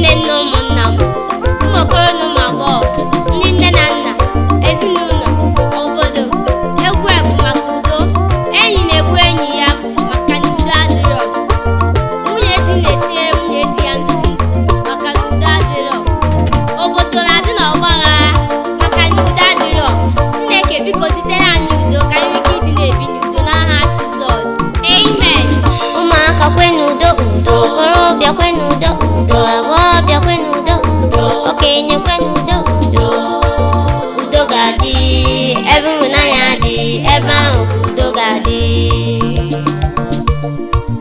Ụmụnne na ụmụnna m, ụmụ okoro na ụmụ agbọghọ, ndị nne na nna, ezinụlọ, obodo, egwu a bụ maka udo. Enyi na-egbu enyi ya maka na udo adịrọ. Nwunye di na-etinyere nwunye di ya nsị maka na udo adịrọ. Obodo na-adị n'ọgbaghara maka na udo adịrọ. Chineke, biko zitere anyị udo ka anyị nwee ike ịdị na-ebi n'udo n'aha Jizọs. Amen. Ụmụaka kwenudo udo, okorobịa kwenudo udo, agbọghọbịa kwenudo udo, okenye kwenudo udo. Udo ga-adị ebe ịhụnanya dị, ebe ahụ ka udo ga-adị.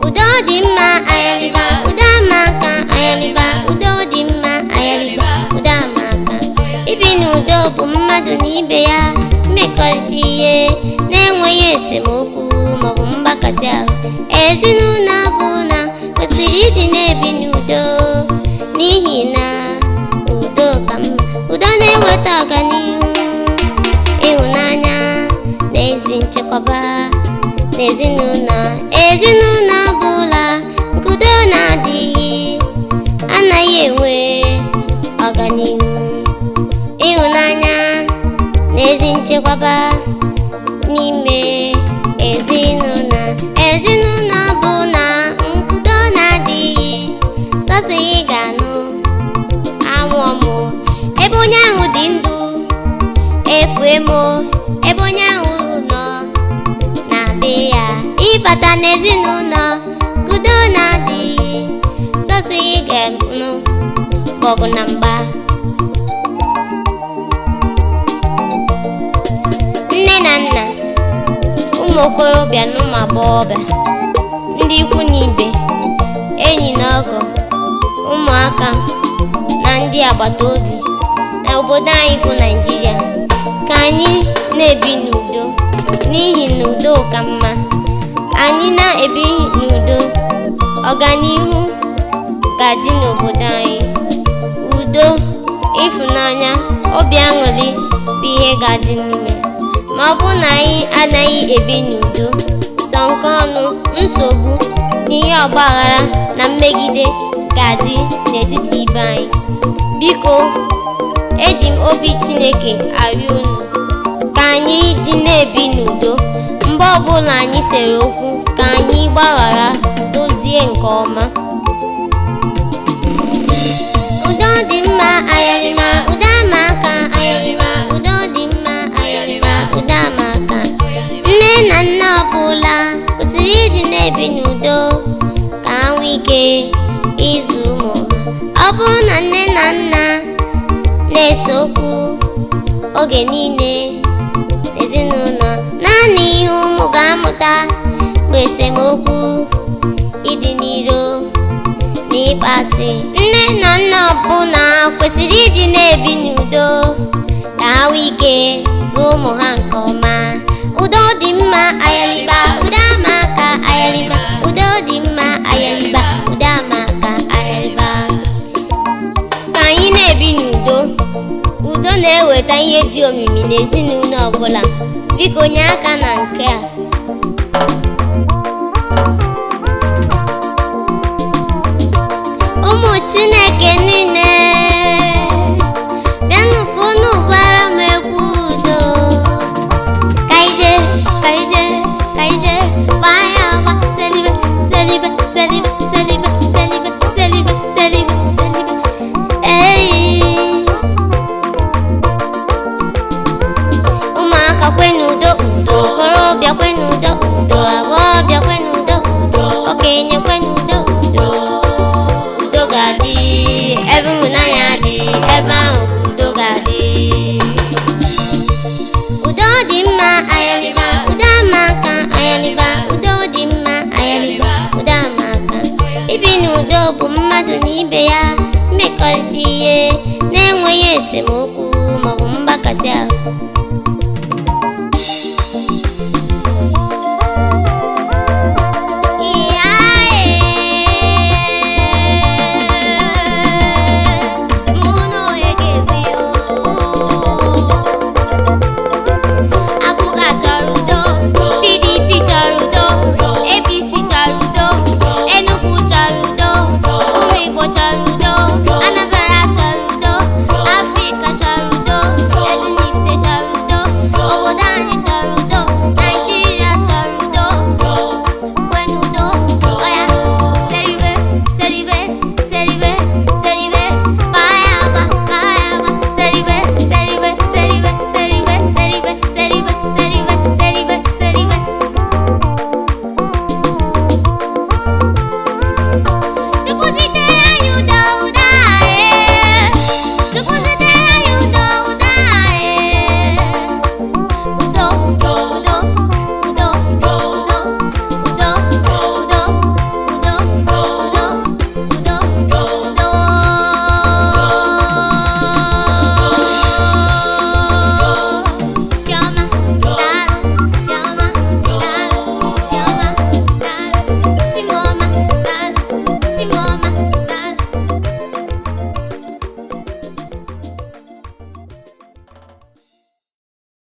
Udo dị mma ayaliba, udo amaka ayaliba, udo dị mma ayaliba, udo amaka. Ibi n'udo bụ mmadụ na ibe ya mmekọrịta ihe na-enweghị esemokwu maọbụ mgbakasị ahụ. Ezinụlọ ọbụla kwesịrị ịdị na-ebi n'udo n'ihi na udo ka mma. Udo na-eweta ọganihu, ịhụnanya na ezi nchekwaba n'ezinụlọ. Ezinụlọ ọbụla nke udo na-adịghị anaghị enwe ọganihu, ịhụnanya na ezi nchekwaba n'ime ezinụlọ. Ezinụlọ bụ na nkwudo na-adịghị, sọsọ ị ga-anụ anwụọ m ebe onye ahụ dị ndụ, efue m ebe onye ahụ nọ na be ya. Ịbata n'ezinụlọ nkwudo na-adịghị, sọsọ ị ga-anụ ọgụ na mgba. Nne na nna, ụmụ okorobịa na ụmụ agbọghọbịa, ndị ikwu na ibe, enyi na ọgọ, ụmụaka na ndị agbata obi na obodo anyị bụ Naịjirịa, ka anyị na-ebi n'udo n'ihi na udo ka mma. Anyị na-ebi n'udo, ọganihu ga-adị n'obodo anyị. Udo, ịfụnanya, obi aṅụrị bụ ihe ga-adị n'ime. Ma ọ bụrụ na anyị anaghị ebi n'udo, sọ nke ọnụ, nsogbu na ihe ọgbaghara na mmegide ga-adị n'etiti ibe anyị. Biko, eji m obi Chineke arịọ unu ka anyị dị na-ebi n'udo. Mgbe ọbụla anyị sere okwu, ka anyị gbaghara, dozie nke ọma. Udo dị mma ayalima, udo amaka ayalima, udo dị mma ayalima, udo amaka. Nne na nna ọbụla kwesịrị ịdị na-ebi n'udo ka ha nwee ike ịzụ ụmụ ha. Ọ bụrụ na nne na nna na-ese okwu oge niile n'ezinụlọ, naanị ihe ụmụ ga-amụta bụ esemokwu, ịdị n'iro na ịkpasị. Nne na nna ọbụla kwesịrị ịdị na-ebi n'udo ka ha nwee ike zụọ ụmụ ha nke ọma. Udo dị mma ayaliba, udo amaka ayaliba, udo dị mma ayaliba, udo amaka ayaliba. Ka anyị na-ebi n'udo. Udo na-eweta ihe dị omimi n'ezinụlọ ọbụla. Biko nye aka na nke a. Ụmụ Chineke niile, bịanụ ka unu gbara m egwu udo. Ka ije, ka ije, ka ije, gbaa ya agba, selibe, selibe, selibe, selibe, selibe, selibe, selibe, selibe, eyi. Ụmụaka kwenudo udo, okorobịa kwenudo udo, agbọghọbịa kwenudo udo, okenye kwenudo udo. Udo ga-adị ebe ịhụnanya dị, ebe ahụ ka udo ga-adị. Udo dị mma ayaliba, udo amaka ayaliba, udo dị mma ayaliba, udo amaka. Ibi n'udo bụ mmadụ na ibe ya mmekọrịta ihe na-enweghị esemokwu maọbụ mgbakasị ahụ.